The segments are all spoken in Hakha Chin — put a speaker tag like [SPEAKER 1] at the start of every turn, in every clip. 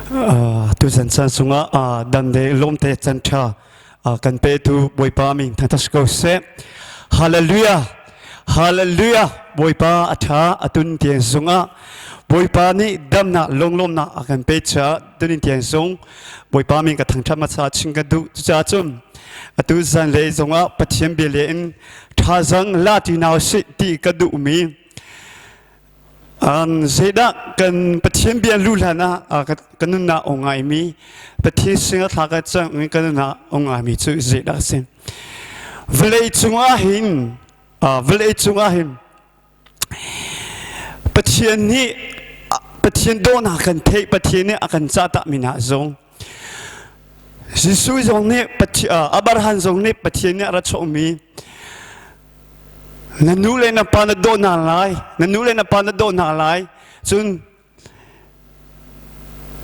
[SPEAKER 1] Tuzan caan chungah dam le lawmte can ṭha kan petu Bawipa min thangṭhat ko seh. Hallelujah! Hallelujah! Bawipa a ṭha a tun tiang zungah Bawipa nih damnak lunglawmnak a kan pe caah tunin tiang zung Bawipa min ka thangṭhat hmasa chin ka duh. Cucaah cun atu zan le zongah Pathian bia le in ṭhazang la ti hna usih ti ka duhmi Zeidah kan Pathian bia lu hlan ah kan nunnak a ngaimi Pathian sinah thla ka cang i kan nunnak a ngaimi cu zeidah a si? Vawlei cungah hin vawlei cungah hin Pathian nih Pathian dawhnak kan theih Pathian nih a kan cah takmi hna zong Jesuh zong nih Abraham zong nih Pathian nih a ra chuahmi na nu le na pa na dawh hna lai na nu le na pa na dawh hna lai cun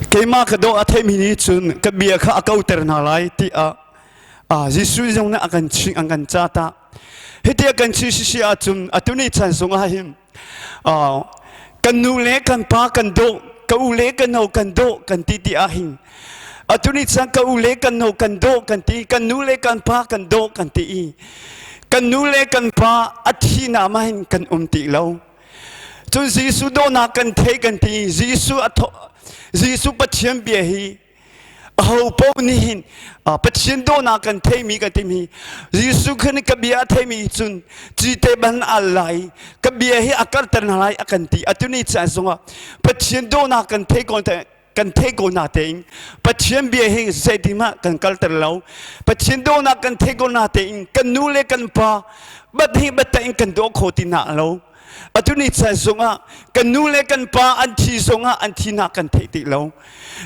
[SPEAKER 1] keimah ka dawh a theimi nih cun ka bia kha a kauter hna lai tiah Jesuh zong nih a kan ching an kan ca ta hiti a kan chim sisi ahcun atu ni chan zongah hin kan nu le kan pa kan dawh ka u le ka no kan dawh kan ti ti ahhin atu ni chan ka u le kan no kan dawh kan ti kan nu le kan pa kan dawh kan ti i kan nu le kan pa a thi na ma hin kan um ti lo cun Jesuh dawhnak kan thei kan ti Jesuh a Jesuh Pathian bia hi aho paoh nih hin Pathian dawhnak kan theimi kan timi Jesuh khan ka bia a theimi cun cite ban al lai ka bia hi a karter hna lai a kan ti atu ni caan zongah Pathian dawhnak kan thei ko kan thei ko na tein Pathian bia hi zeitimah kan kalter lo Pathian dawhnak kan thei ko na tein kan nu le kan pa bat hi bat in kan daw kho ti na lo atu ni caan zongah kan nu le kan pa an thi zongah an thinak kan theih ti lo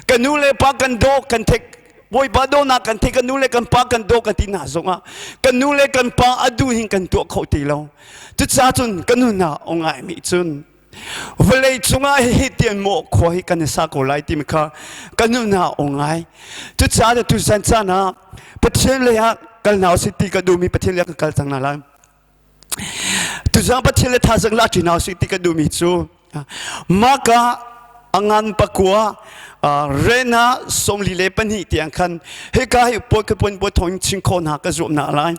[SPEAKER 1] kan nu le pa kan daw kan theih Bawipa dawnak kan theih kan nu le kan pa kan daw kan ti hna zongah kan nu le kan pa a duh hin kan tuah kho ti lo cucaah cun kan nu hna o ngai mi cun vawlei cungah hihi tian maw khua hi kan i sa ko lai timi kha kan nu hna o ngai cucaah tu zan caan ah Pathian lei ah kal hna usih ti ka duhmi Pathian lei ah kan kal cang hna lai Tuzang Pathian le thazang la ṭi hna usih ti ka duhmi cu maka angan pakua rena 42 tiang khan hika hi poi ka pon poi thong ching kho hna ka zuam na lai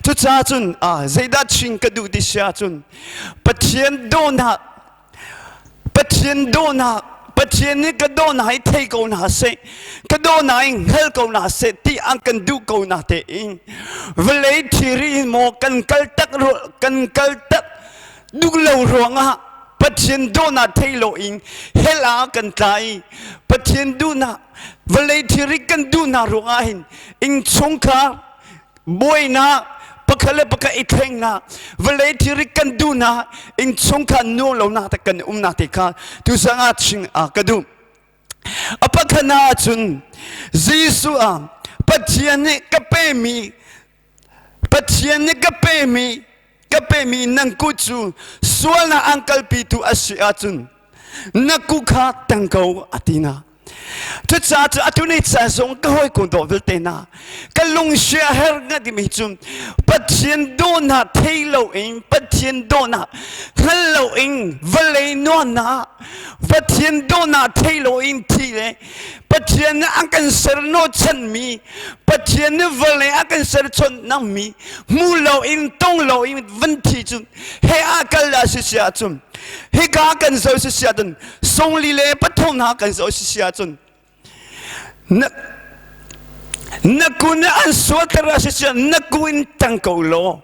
[SPEAKER 1] cucaah cun zeidah ching ka duh ti sia cun Pathian dawhnak Pathian dawhnak Pathian nih ka dawhnak hi thei ko hna seh ka dawhnak hi hngal ko hna seh ti an kan duh ko na tein vawlei thiri in maw kan kal tak kan kal tak duh lo ruangah Pathian dawhnak thei lo in hell ah kan tla i Pathian duhnak vawlei thiri kan duhnak ruangah hin innchungkhar buainak pakhat le pakhat i thlengnak vawlei thilri kan duhnak innchungkhar nuam lonak te kan umnak te kha tuzang ah ching a ka duh a pakhat ah cun Jesuh ah Pathian nih ka pemi Pathian nih ka pemi ka pemi nan kut cu sualnak an kalpitu a si ahcun na ku kha tang ko a ti na Cucaah cu atu ni caan zong ka hawikom dawh vialte hna ka lungsia her nga timi cu Pathian dawhnak thei loin Pathian dawhnak hngal loin vawlei nuamnak Pathian dawhnak thei loin thi le Pathian nih an kan ser hnawhchanmi Pathian nih vawlei a kan ser chonhmi hmu loin tong loin van thi cu he ah kal ah si si ahcun hika kan zoh si si ahcun songli le pathum hna kan zoh si si ahcun na na kun an sualter ah si si na kun tang ko law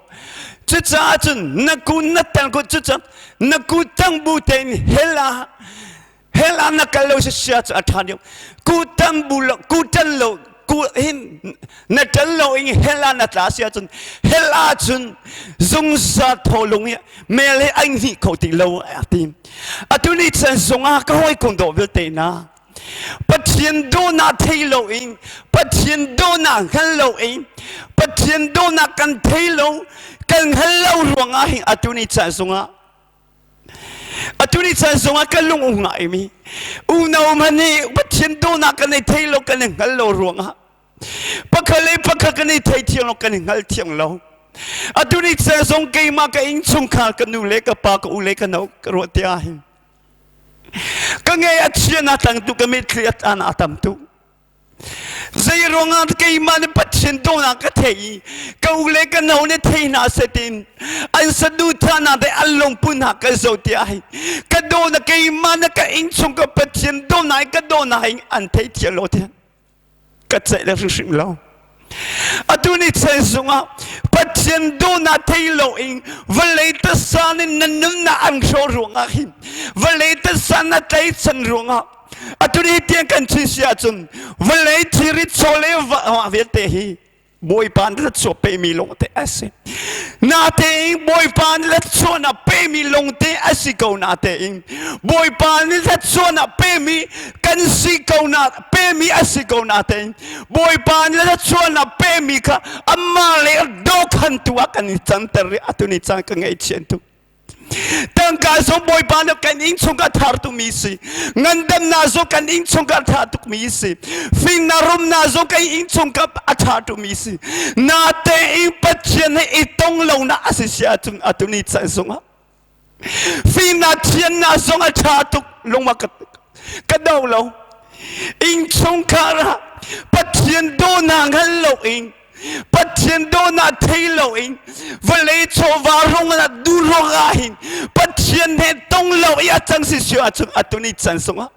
[SPEAKER 1] cucaah cun na kun na tang ko cucaah na ku tang bu tein hell ah hell ah na kal lo si sia cu a ṭha deuh ku tan bu lo ku tan lo ku hin na ṭan lo in hell ah na tla si ahcun hell ah cun zungzal tholung i mel he ai hnih kho ti lo a ti atu ni chan zungah ka hawikom dawh vialte na Pathian dawhnak thei lo in Pathian dawhnak hngal lo in Pathian dawhnak kan thei lo kan hngal lo ruangah hin atu ni chan zungah Atu ni caan zongah kan lung um ngai mi unau hmanh nih Pathian dawhnak kan i thei lo kan i hngal lo ruangah pakhat le pakhat kan i thei thiang lo kan i hngal thiang lo atu ni caan zong keimah ka innchungkhar ka nu le ka pa ka u le ka nau ka ruah te ah hin. Ka ngei a chia na tlang tu ka mitthli a tan a tam tu. Zei ruangah keimah nih Pathian dawhnak ka thei i ka u le ka no nih thei hna seh tiin an saduhthahnak le an lungput hna ka zoh tiah hi ka dawhnak keimah nih ka innchung ka Pathian dawhnak in ka dawhnak in an thei thiam lo tiah ka ceih le hrimhrim lo. Atu ni chan zongah Pathian dawhnak thei loin vawlei tasa nih na nunnak an hrawh ruangah hin vawlei tasa na tlaichan ruangah atu ni tiang kan chim si ahcun vawlei thilri chaw le va vialte hi Bawipa nih la pemi lawngte a si. Natein Bawipa nih la pemi lawngte a si ko natein Bawipa nih la pemi kan si ko na pemi a si ko natein Bawipa nih la pemi kha amah le dokhantu ah kan i canter i atu ni caan ka ngaihchian tuk. Tangka zong Bawipa nih kan inn chung a thar tukmi si. Ngandamnak zong kan inn chung a tha tukmi si. Fimnak rumnak zong kan inn chung a tha tukmi si. Natein Pathian he i tong lo na a si si ahcun atu ni caan zongah fimnak thiannak zong a tha tuk lungma ka ka do lo. Innchungkhar ah Pathian dawhnak hngal lo in Pathian dawhnak thei loin vawlei chawva rung ah duh ruang ah hin Pathian he tong lo i a cang si si ahcun atu ni chan sungah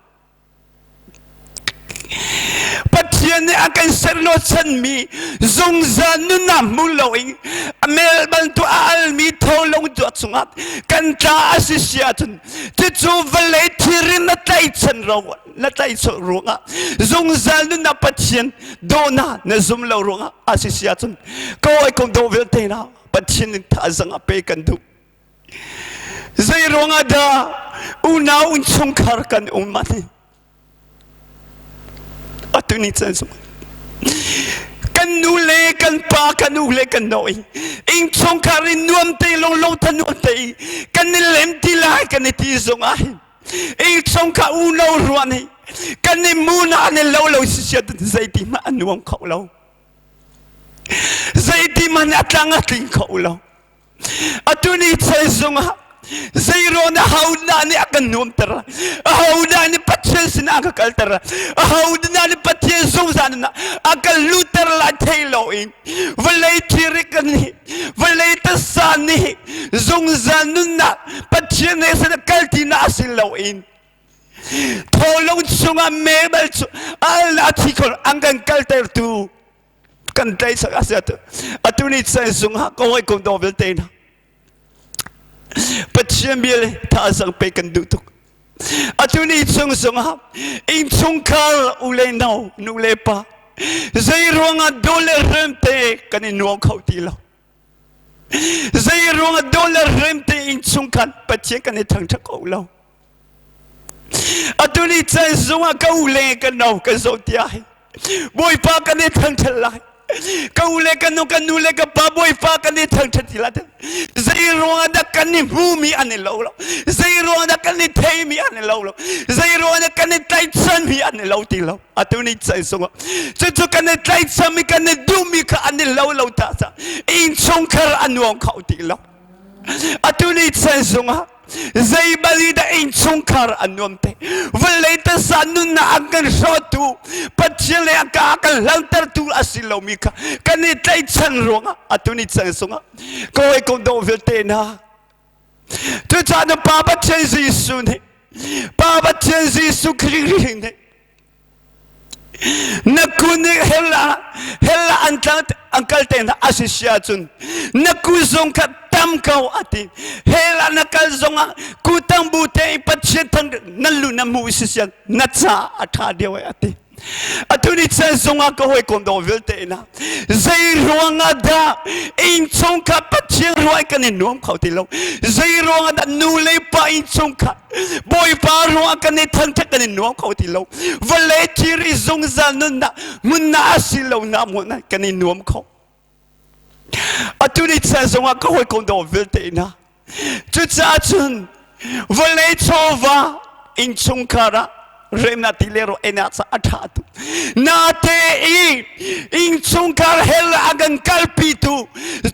[SPEAKER 1] Pathian nih a kan serlo chanmi zungzal nunnak hmu loin a mel bantuk a almi tholung duak chungah kan tla a si si ahcun cucu vawlei thirin na tlaichan ro na tlaihchuah ruangah zungzal nunnak Pathian dawhnak na zum lo ruangah a si si ahcun ka hawikom dawh vialte hna Pathian in thazang a pe kan duh. Zei ruangah dah unau innchungkhar kan um ani? Atu ni chan zong kan nu le kan pa kan u le kan noi innchungkhar in nuam te long long tha nuam te kan i lem ti lai kan i ti zong ah hin Innchung kha uno ruan hi kan i mu na an i lo lo si sia zeiti hmanh a nuam kho lo. Zeiti hmanh a tlang a tling kho lo. Atu ni chan zungah zeirawn a ho dah nih a kan nuamter a ho dah nih Pathian sinah a ka kalter a ho dah nih Pathian zungzal in a kan lutter lai thei lo in vawlei thilri kan nih vawlei tasa nih zungzal nunnak Pathian he sin kal ti na si lo in tholung chungah mebel cu al a thi kho an kan kaltertu kan tlai sak a si atu ni chan zungah ka hawikom dawh vialte hna Pathian bia le thazaang pe kan duh tuk atu ni chung zongah innchungkhar u le nau nu le pa zei ruangah daw le rem te kan i nuam kho ti lo zei ruangah daw le rem te innchungkhar Pathian kan i thangṭhat kho lo Atu ni chan zungah ka u le ka no ka zoh tiah Bawipa kan i thangṭhat lai. Ka u le ka nu ka nu le ka pa Bawipa kan i thangṭhat ti lai. Zei ruangah dah kan i hmumi an i lo lo. Zei ruangah dah kan i theimi an i lo lo. Zei ruangah dah kan i tlaihchanmi an i lo ti lo. Atu ni chan zungah cucu kan i tlaihchanmi kan i duhmi kha an i lo lo ta ca innchungkhar a nuam kho ti lo. Atu ni chan zungah zei bali dah innchungkhar an nuam te vawlei tasa nunnak an kan hrawtu Pathian le a ka kan hlantertu a si lomi kha kan i tlaihchan ruangah atu ni chan zungah ka hawikom dawh vialte hna cucaah na Pa Pathian Jesuh nih Pa Pathian Jesuh Khrih nih Na ku nih hell ah hell ah an tlang an kal te hna a si si ahcun na ku zong kha tam ko a ti. Hell ah na kal zong ah ku tang bu te in Pathian thang na lu na hmu si sian na ca a ṭha deuh ai a ti. Atu ni chan zong ah ka hawikom dawh vialte ina zei ruangah dah innchung kha Pathian ruai kan i nuam kho ti lo zei ruangah dah nu le pa innchung kha Bawipa ruangah kan i thangṭhat kan i nuam kho ti lo. Vawlei thilri zungzal nunnak hmunnak a si lo nak hmun kan i nuam kho. Atu ni chan zongah ka hawikom dawh vialte hna. Cucaah cun vawlei chawva innchungkhar ah remnak ti le ro enak ca a ṭha tu. Nate i innchungkhar hell a kan kalpitu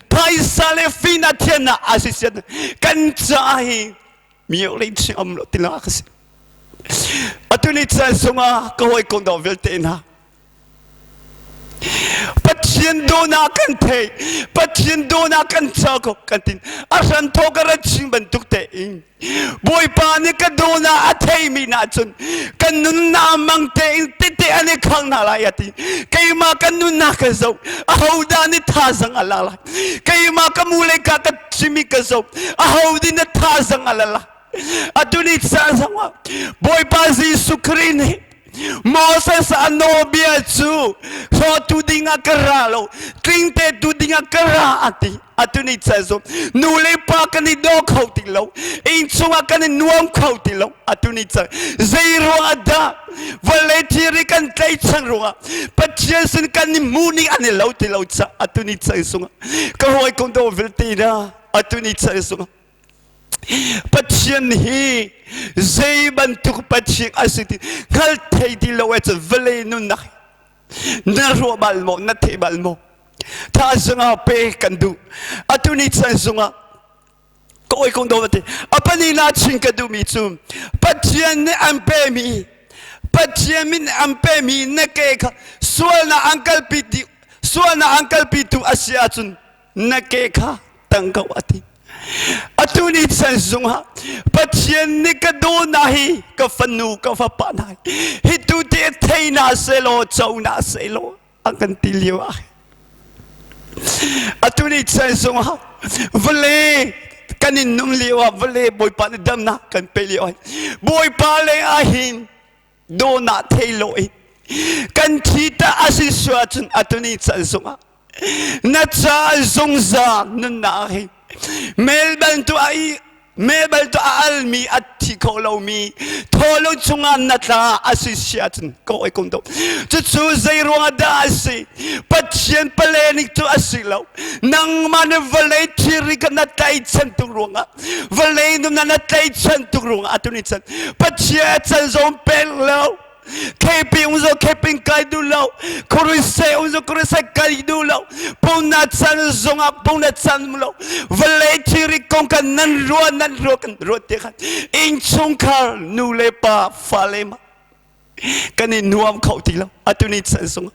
[SPEAKER 1] phaisa le fina thiannak a si sian kan ca hi mio le chim lo ti la ka si. Atu ni caan sungah ka hawikom dang vialte hna, Pathian dawhnak kan thei, Pathian dawhnak kan ca ko kan tin. A hran thaw ka rat ching bantuk tein Bawipa nih ka dawhnak a theimi na cun kan nunnak mang tein tete an i khang hna lai a ti. Keimah kan nunnak ka zoh, ahodah nih thazang a la lai? Keimah ka mu le ka ka chimi ka zoh, aho nih na thazang a la lai? Atu ni caan zongah Bawipa Jesuh Khrih nih Moses a nawlbia cu hrawtu dingah ka ra lo, tlingte tu dingah ka ra a ti. Atu ni caan zong nu le pa kan i daw kho ti lo, innchung ah kan i nuam kho ti lo. Atu ni caan zei ruangah dah vawlei thilri kan tlaihchan ruangah Pathian sin kan i hmuh ning an i lo ti lo caah atu ni caan zongah ka hawikom dawh vialte hna, atu ni caan zongah Pathian hi zei bantuk Pathian a si ti hngal thei ti lo ahcun vawlei nunnak na ruah bal maw, na thei bal maw? Thaizing ah pe kan duh. Atu ni chan zungah ka oi kong do ti apani na chin ka duhmi cu Pathian nih an pemi, Pathian min an pemi na ke kha sualnak an kalpi ti sualnak an kalpi tu a si ahcun na ke kha tang ko a ti. Atu ni chan zungah Pathian nih ka daw na hi, ka fanu ka fapa na hi tu te thei na selaw, co na selaw a kan ti lio ah, atu ni chan zungah vale kan in nung lio ah, vale Bawipa nih damnak kan pe lio ah, Bawipa le ah hin dawhnak thei lo in kan thi ta a si sual ahcun, atu ni chan zungah na ca zungzal nunnak hi mel bantuk a i mel bantuk a almi, a thi kho lomi thawlo chungah na tla a si si ahcun, ka oi kum do cucu zei ruangah dah a si? Pathian palenik cu a si lo. Nangmah nih vawlei thilri ka na tlaichan tuk ruangah, vawlei nunnak na tlaichan tuk ruangah, atu ni chan Pathian a can zong pek lo, KP um zo KP kai duh lo, Kurise um zo Kurise kai duh lo, pung na chan zongah pung na chan lo, vawlei thilri kong kan nan ruah nan ruah kan ruah te khan innchungkhar nu le pa fale ma kan i nuam kho ti lo. Atu ni chan zongah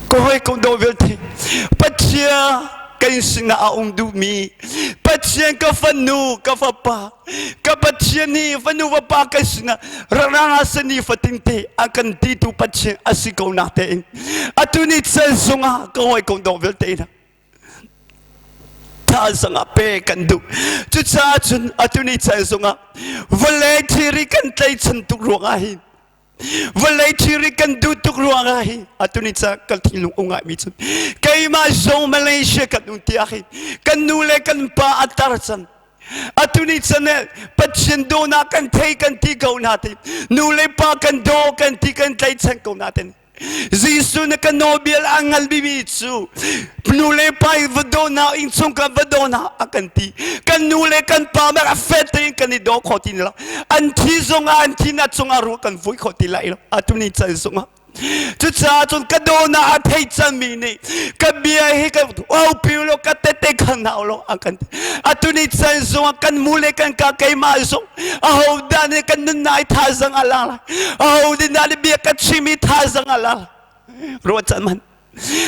[SPEAKER 1] ka hawikom dawh vialte, Pathian kan sinah a um duhmi Pathian ka fanu ka fapa, ka Pathian nih fanu fapa kan sinah rarang sani fatin te a kan ti tu Pathian a si ko nak tein, atu ni chan zongah ka hawikom dawh vialte hna, thazang ah pe kan duh. Cucaah cun atu ni chan zongah vawlei thilri kan tlaichan tuk ruangah hin, vawlei thilri kan duh tuk ruangah hin, atu ni ca kan thinlung um ngaimi cu keimah zong Malaysia kan um tiah hin kan nu le kan pa a tar cang. Atu ni chan Pathian dawhnak kan thei kan ti ko na ti, nu le pa kan daw kan ti, kan tlaichan ko na ti. Jesuh na ka nawlbia a ngal bimi cu nu le pa i va daw hna, innchung ka va daw hna a kan ti. Kan nu le kan pa mek a fet tein kan i daw kho ti lo. An thi zongah an thi na cungah ruah kan vui kho ti lai lo atu ni can zongah. Cucaah cun ka dawhnak a thei cangmi nih ka bia hi ka aupi lo, ka tete khang hna lo a kan ti. Atu ni can zongah kan mu le kan ka, keimah zong, ahodah nih kan nunnak i thazang a la lai? Ahodah nih bia ka chim i thazang a la lai? Ruat can man.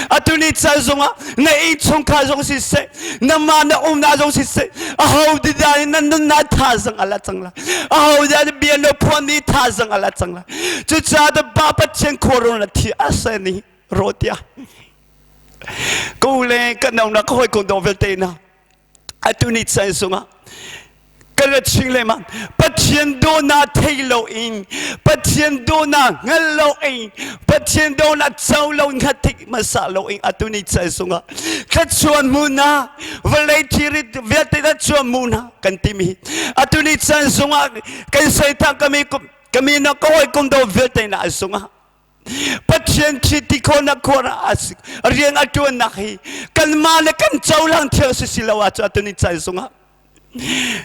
[SPEAKER 1] Atu ni can zongah na innchungkhar zong siseh, nangmah na umnak zong siseh, ahodah nih na nunnak thazang a la cang lai? Ahodah nih bia na phuanmi thazang a la cang lai? Cucaah Pa Pathian khuaruah na thi a se ni rawt tiah ka u le ka nau na ka hawikom dawh vialte hna, atu ni caan zongah kan ra ching lengmang. Pathian dawhnak thei lo in, Pathian dawhnak hngal lo in, Pathian dawhnak co lo, hngatik hmasa lo in, atu ni caan zongah thluachuah mu na, vawlei thilri vialte thluachuah mu na kan timi, atu ni caan zongah kan seitan kami kami na ka hawikom dawh vialte na zongah Pathian thi ti khawhnak khuara rian a ṭuannak hi kanmah le kan cohlang thiang si si lo ahcun, atu ni caan zongah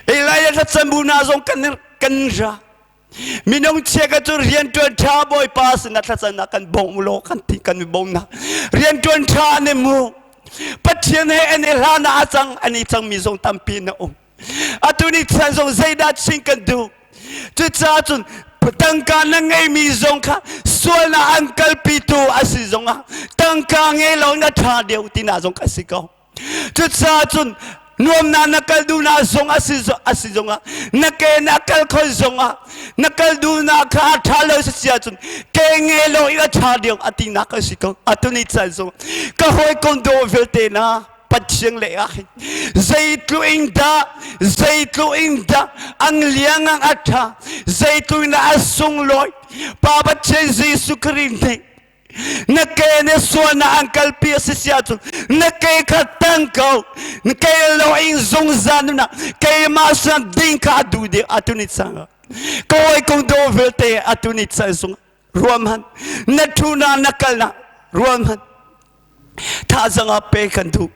[SPEAKER 1] Elijah thlacam bu hna zong kan kan ra minung chia ka cu rian ṭuan ṭha, Bawipa sinah thlacamnak kan bawm law kan ti, kan bawm na rian ṭuan ṭha an i mu, Pathian he an i hlan ah a cang an i cangmi zong tampi na um. Atu ni chan zong zeidah chin kan duh? Cucaah cun tangka na ngeimi zong kha sualnak an kalpitu a si zongah tangka ngei lo na ṭha deuh tina zong ka si ko. Cucaah cun nuamnak na kal duhnak zong a si a si zongah na ke na kal khoi zongah na kal duhnak kha a ṭha lo si ahcun ke ngei lo i a ṭha deuh a tinak a si ko. Atu ni caan zong ka hawikom dawh vialte na Pathian le ah hin zeitluk in dah zeitluk in dah ang liang ang a ṭha, zeitluk in dah a sunglawi Pa Pathian Jesuh Khrih nih na ke na sualnak an kalpi a si si ahcun na ke kha tang ko, na ke lo in zungzal nunah keimah sin ding kha a duh ding atu ni cang ah ka hawikom dawh vialte, atu ni cang zung ruam han na thu na na kal na ruam han thazang ah pe kan duh.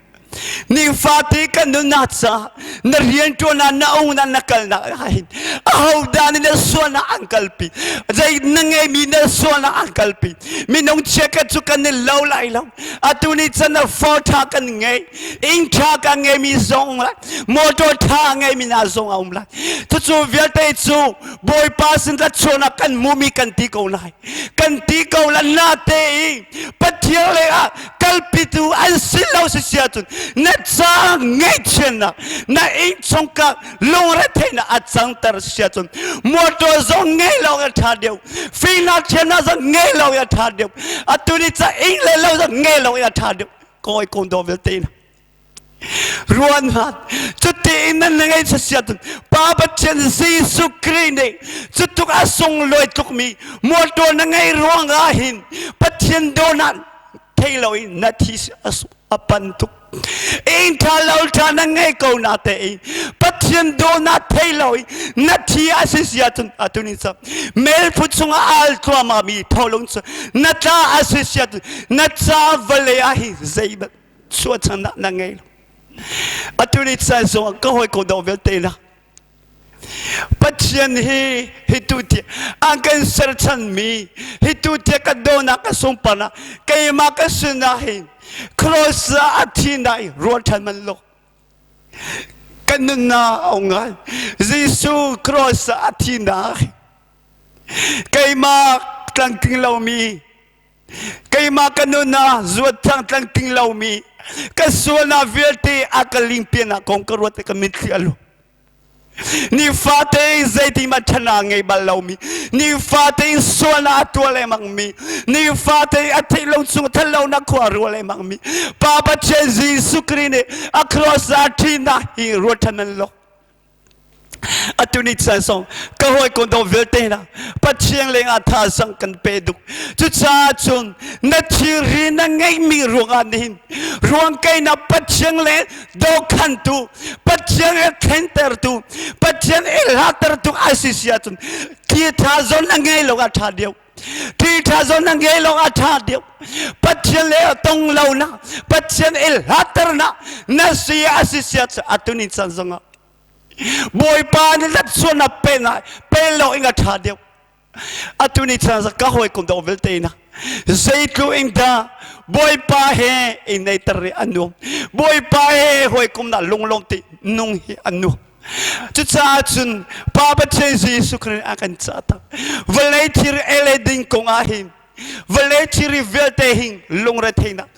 [SPEAKER 1] Nifate kan nunnak ca na rianṭuan ah, na ung na na kalnak ah hin ahodah nih na sualnak an kalpi, zei na ngeimi na sualnak an kalpi? Minung chiakhat cu kan i lo lai lo. Atu ni chan na phone ṭha kan ngei, inn ṭha kan ngeimi zong lai, motor ṭha ngeimi hna zong a um lai. Cucu vialte cu Bawipa sin chuahnak kan hmumi kan ti ko lai, kan ti ko la. Na te i Pathian le ah kalpitu an si lo si sia cun na ca ngaihchiatnak, na innchungkhar lungretheihnak a cangter sia cun motor zong ngei lo a ṭha deuh, fimnak thiamnak zong ngei lo a ṭha deuh, atu ni ca inn le lo zong ngei lo a ṭha deuh. Kawi kong do vialte na ruan hmat cuti in nan ngei siat Pa Pathian Jesuh Khrih nih cutuk a sunglawi tukmi motor na ngei ruang ah hin Pathian dawnak thei lo in na thi a pan tuk. Inn ṭha lo ṭha na ngei ko na te i Pathian dawnak thei lo i na thi a si sia cun atu ni cu mel phu chungah al tluahmah mi tholung cu na tla a si sia cun na ca vawlei ah hi zei chuahchannak na ngei lo. Atu ni caan zong ka hawi ko do vialte na Pathian hi hi tu ti an kan serchan mi, hi tu tia ka dawnak, ka sungparnak keimah ka sinah hin cross ah a thi na i rual ṭhan man lo. Kan nunnak a ngai Jesuh cross ah a thi na keimah tlangtling lomi, keimah ka nun ah zuat thang tlangtling lomi, ka sualnak vialte a ka lingpian ah kong ka ruat, ka mitthli a lu. Nifate zeiti ma ṭhana ngei bal lomi, nifate sualnak a tuah lengmang mi, nifate a theih lo chung thal lo nak khua ruah lengmang mi Pa Pathian Jesuh Khrih nih a cross ah ṭhinak hi ruat ṭhan nan lo. Atu ni caan song ka hawi kon do vialte hna, Pathian leng ah thazang kan pe duk. Cucaah cun na thilri na ngeihmi ruangah nihin ruang kei na Pathian le dokhantu, Pathian e thlentertu, Pathian e hlatertu a si si ahcun thi tha zon a ngei lo a ṭha deuh, thi tha zon a ngei lo a ṭha deuh. Pathian le tong lo na Pathian e hlater na na si a si si ahcun atu ni caan zongah Bawipa nih lat na pe na pe lo ing a ṭha deuh. Atu ni caan ka hawikom dawh vialte na zeitlu in dah Bawipa he i neiter i a nuam, Bawipa he hawikom na lunglawm ti nung hi a nuam. Cucaah cun Pa Pathian Jesuh Khrih a kan cah tak vawlei thir ele ding kong ah hin, vawlei thilri vialte hin lungretheihnak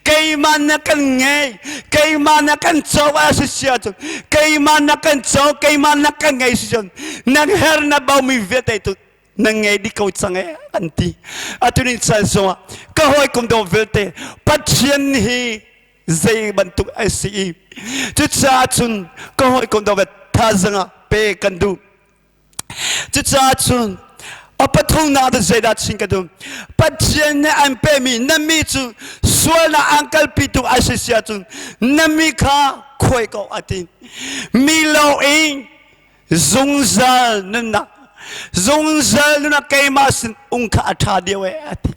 [SPEAKER 1] keimah na kan ngei, keimah na kan co a si si ahcun, keimah na kan co, keimah na kan ngei si cun nan her na baumi vialte tu na ngei dih ko cang e an ti. Atu ni caan zongah ka hawikom dawh vialte, Pathian hi zei bantuk a si i cucaah cun ka hawikom dawh thazang ah pe kan duh. Cucaah cun a pathumnak cu zeidah chin ka duh? Pathian nih an pemi na mi cu sualnak an kalpitu a si si ahcun na mi kha khuai ko a ti. Mi lo in zungzal nunnak, zungzal nunnak keimah sin ung kha a ṭha deuh e a ti.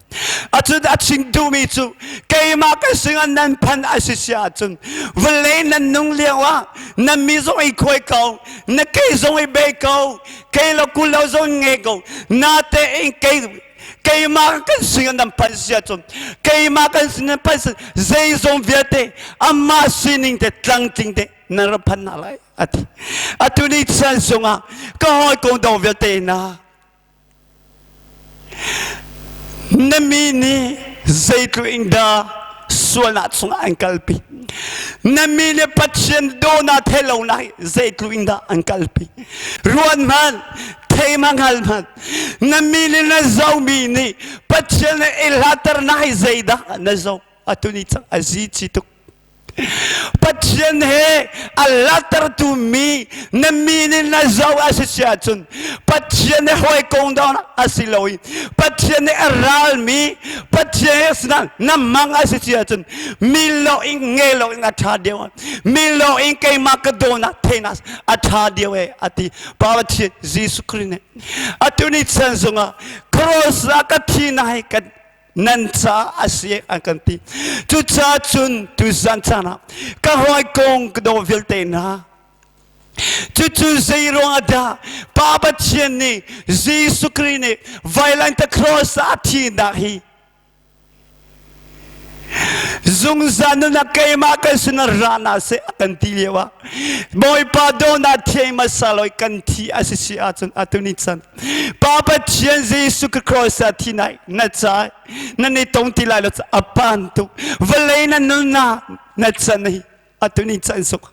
[SPEAKER 1] Acun a chim duhmi cu keimah ka sinah nan phan a si si ahcun vawlei nan nung lio ah nan mi zong i khuai ko, na kei zong i bei ko, kei lo kul lo zong ngei ko, na te in kei. Keimah kan sin an phan si ahcun, keimah kan sin an phan si, zeizong vialte amah sining te tlangtling te nan rak phan hna lai ati. Atu ni chan zongah ka hawikom dong vialte hna, na mi nih zeitluk in dah sualnak chungah an kalpi? Na mi nih Pathian dawhnak thei lo nak zeitluk in dah an kalpi? Ruat hmanh, thei ma hngal hmanh. Na mi nih na zohmi nih Pathian nih i hlaternak hi zeidah na zoh? Atu ni cang a zi ci tuk. Pathian he a lattertu mi na mi nih na zoh a si si ahcun Pathian he hawikom dawh a si lo i Pathian nih a ralmi Pathian he sinah na mang a si si ahcun mi lo in nge lo in a ṭha deuh, mi lo in keimah ka dawnak theihnak a ṭha deuh e a ti. Pa Pathian Jesuh Khrih nih atu ni chan zongah cross ah ka thi na hi kan nan ca a si an kan ti. Cucaah cun tuzan caan ah ka hawikom ka daw vialte hna, cucu zei ruangah dah Pa Pathian nih Jesuh Khrih nih vailamtah cross ah a thihnak hi zungzal nunnak keimah kan sinah ra hna seh a kan ti lio ah Bawipa dawhnak thiang hmasa lo kan thi a si si ahcun atu ni chan Pa Pathian Jesuh Christ ah thi nai na ca nan i tong ti lai lo a pan tuk. Vawlei na nunnak na chan hi atu ni chan suk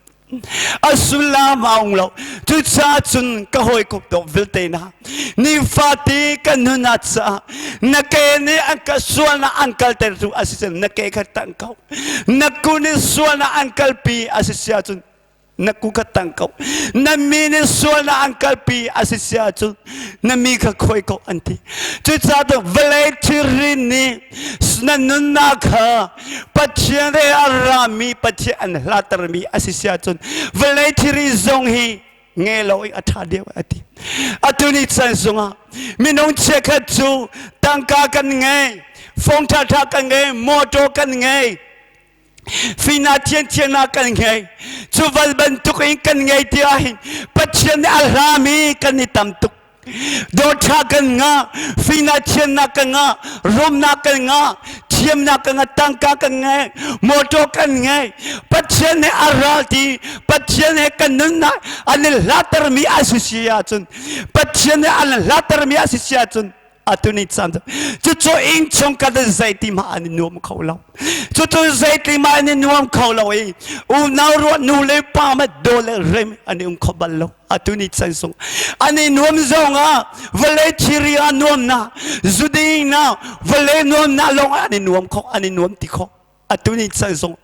[SPEAKER 1] a sullam a um lo. Cucaah cun ka hawikom dawh vialte hna, nifate ka nun ah caah na ke nih an ka sualnak an kaltertu a si cun na ke kha tang ko. Na ku nih sualnak an kalpi a si si ahcun na ku kha tang ko. Na mi nih sualnak an kalpi a si si ahcun na mi kha khoi ko an ti. Cucaah vawlei thilri nih na nunnak kha Pathian he a rami, Pathian an hlattermi a si si ahcun vawlei thilri zong hi nge lo i a ṭha deuh a ti. Atu ni chan zongah minung chiakhat cu tangka kan ngei, phone ṭhaṭha kan ngei, motor kan ngei, fina thianthiannak kan ngei. Cu val bantuk in kan ngei ti ahhin Pathian nih a hlami kan i tam tuk. Dawtha kan ngah, fina thiannak kan ngah, rumnak kan ngah, thiamnak kan ngah, tangka kan ngei, motor kan ngei. Pathian nih a ral ti, Pathian he kan nunnak an i hlattermi a si si ahcun, Pathian nih an hlattermi a si si ahcun atu ni caan cucu innchung kan zeiti ma an i nuam kho lo. Cucu zeiti ma an i nuam kho lo i unau ruah nu le pa ma do le rem an i um kho bal lo. Atu ni chan sung an i nuam zong ah vawlei thiri ah nuam na zuding na vawlei nuam na lawng an i nuam kho, an i nuam ti kho. Atu ni chan zong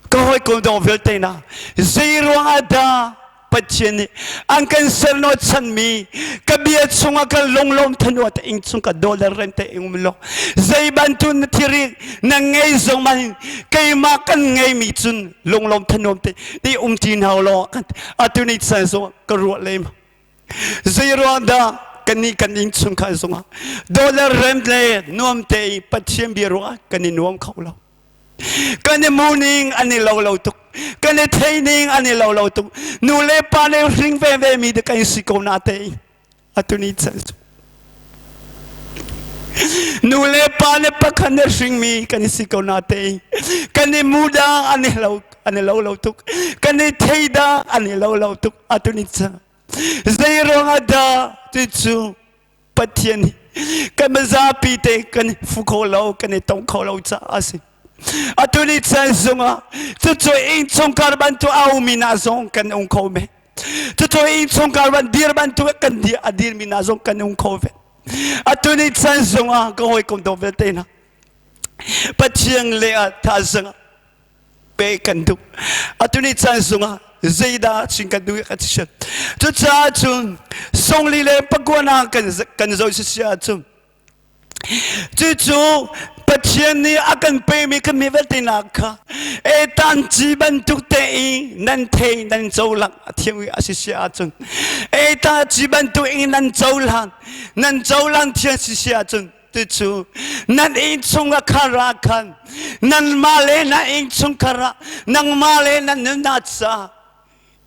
[SPEAKER 1] ka hawikom dong vialte na zei ruangah dah Pathian nih an kan serno chanmi ka bia chungah kan lunglawm thanua te ing chung ka dollar rem te ing um lo, zei bantu na thiri na ngei zong man keimah kan ngei mi cun lunglawm thanuam te ti um ti hna lo. Atu ni chan zong ka ruah lem, zei ruang dah kan nih kan inn chungkhar zongah dollar rem le nuam te i Pathian bia ruangah kan i nuam kho lo? Kan i mu ning an i lo lo tuk, kan i thei ning an i lo lo tuk. Nu le pa le hring ve ve mi te kan si ko na te. Atu ni chan nu le pa le pakhat ne hring mi kan i si ko na te, kan i mu da an i lo, an i lo lo tuk, kan i thei da an i lo lo tuk. Atu ni chan zei ruangah dah ti cu Pathian kan zapi te kan fu kho lo, kan i tong kho lo caah a si. Atu ni chan zongah cucu innchungkhar bantuk a ummi na zong kan um kho men. Cucu innchungkhar ban dir bantuk kan dir a dirmi na zong kan um kho ve. Atu ni chan zongah ka hawikom dawt vialte hna, Pathian le ah thazang pe kan duh. Atu ni caan zongah zeidah chin kan duh kan si. Cucaah cun songli le pakua kan kan zoh si ahcun cucu Pathian nih a kan pemi kan mi vialte nak kha etan ci bantuk te i nan thei nan cohlang a thiam i a si si ahcun, eta ci bantuk in nan cohlang nan cohlang thiam si si ahcun, cucu nan innchung a khar ah khan nanmah le na innchungkhar ah nangmah le nan nunnak ca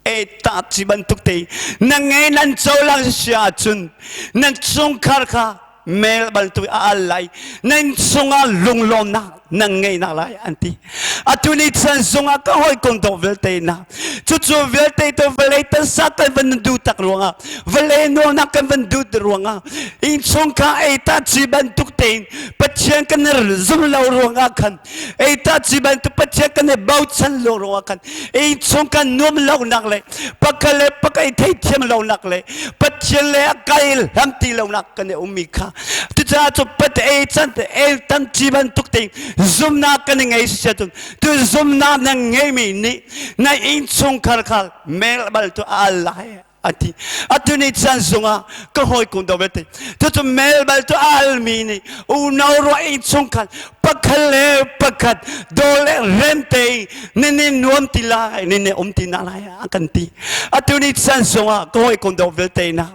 [SPEAKER 1] e ta ci bantuk te nan ngei nan cohlang si ahcun nan chungkhar kha. mel bantuk a al lai, nan chungah lunglawmnak nan ngei nak lai an ti. Atu ni chan zongah ka hawikom dawh vialte na cucu vialte to vawlei tansa kan van duh tak ruangah, vawlei nuamnak kan van duh ruangah, innchungkhar ei ta ci bantuk tein Pathian kan zum lo ruangah khan, ei ta ci bantuk Pathian kan i bochan lo ruangah khan, innchungkhar nuam lonak le pakhat le pakhat i theithiam lonak le Pathian le a kai hlam ti lonak kan i ummi kha, cucaah cu pat ei chan te ei tam ci bantuk tein zumnak kan i ngei si cun, tu zumnak na ngeimi nih na innchungkhar kha mel bal tu a al lai a ti. Atu ni chan zungah ka hawikom do vialte, cucu mel bal tu a almi nih unau ruah innchungkhar pakhat le pakhat daw le rem te ni ni nuam ti lai, ni ni um ti na lai a kan ti. Atu ni chan zungah ka hawikom do vialte na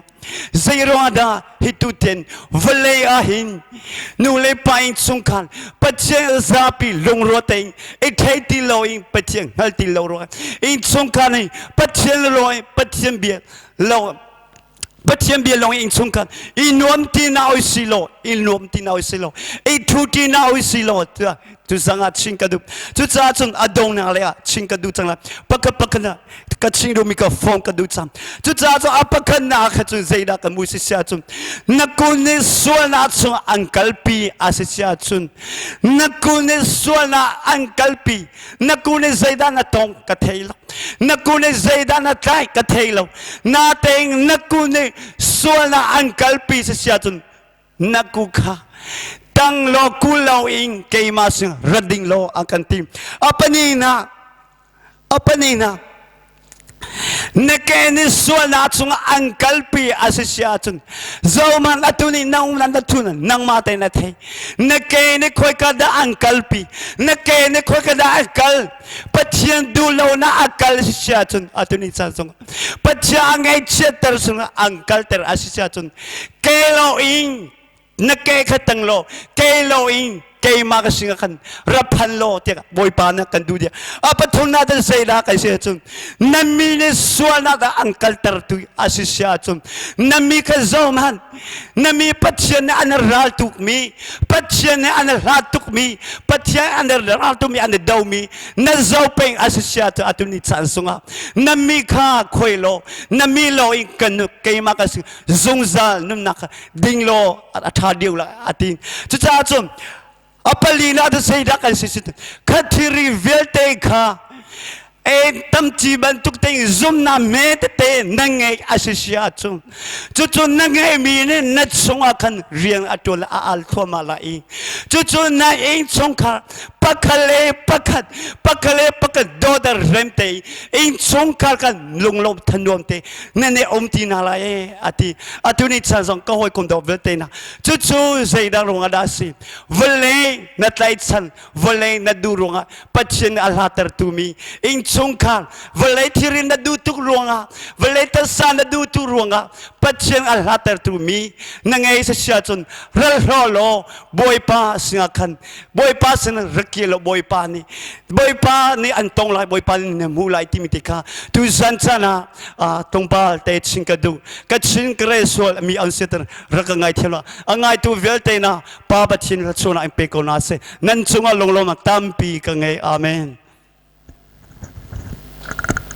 [SPEAKER 1] zeiruang dah hi tuten vawlei ah hin nu le pa in chungkhar Pathian zapi lungrual tein i thei ti lo in, Pathian hngal ti lo ruang in chungkhar nih Pathian lo in, Pathian bia lo, Pathian bia lawng in chungkhar i nuam ti na oi si lo, i nuam ti na oi si lo, i thu ti na oi si lo? Tu zang ah chin ka duh. Cucaah cun a dongnak le ah chin ka duh cang la. Pakhat pakhat na ka chin duhmi ka phone ka duh cang. Cucaah cun a pakhat na kha cun zeidah kan mu si sia cun, na kul nih sualnak chung an kalpi a si sia cun, na kul nih sualnak an kalpi, na kul nih zeidah na tong ka thei lo, na kul nih zeidah na tlai ka thei lo, na teng na kul nih sualnak an kalpi si sia cun, na ku kha tang law kul lo in keimah sin rat ding law a kan ti. Apani na, apani na, na ke nih sualnak chungah an kalpi a si si ahcun, zohman atu nih nang na thu nangmah te na thei, na ke nih khoika dah an kalpi, na ke nih khoika dah an kal, Pathian duh lo na a kal si si ahcun, atu ni caan zong Pathian a ngaihchiatter chungah an kalter a si si ahcun, ke lo in na ke kha tang law, ke lo in keimah ka singa khan raphan law tiah Bawipa na kan duh dia. A pathum na dan sei da kai se cun, na mi nih sualnak dah an kalter tu a si sia cun, na mi kha zohman, na mi Pathian nih an ral tuk mi, Pathian nih an hlat tuk mi, Pathian an ral tuk mi, an do mi na zo peng a si sia cu, atu ni caan sungah na mi kha khoi law, na mi lo in kan keimah ka si zungzal nunnak kha ding law a ṭha deuh la a ti. Cucaah cun a pali na tu zeidah kan si si kha thiri vialte kha e tamci bantuk te zumna me tete na ngei a si si ahcun, cucu na ngeimi nih na chungah khan rian a ṭuan a al thluahmah lai i, cucu na innchungkhar pakhat le pakhat, pakhat le pakhat dawt rem te, innchungkhar kan lunglawm thanuam te na ne um ti na lai e a ti. Atu ni chan zong ka hawikom dawt vialte na, cucu zeidah ruangah dah si? Vawlei na tlaichan, vawlei na duh ruangah Pathian a hlatertu mi innchungkhar, vawlei thilri na duh tuk ruangah, vawlei taksa na duh tuk ruangah Pathian a hlatertu mi na ngei sia cun, ral hlaw law Bawipa sinah khan, Bawipa sin rak kir law, Bawipa nih, Bawipa nih an tong lai, Bawipa nih na hmu lai timi ti kha tu zan caan ah tlawmpal te chin ka duh. Ka chin ka rel sual mi an si rak ka ngai thiam lo. A ngaitu vialte na Pa Pathian chungah in pe ko na se. Nan cungah lunglawmnak tampi ka ngei. Amen.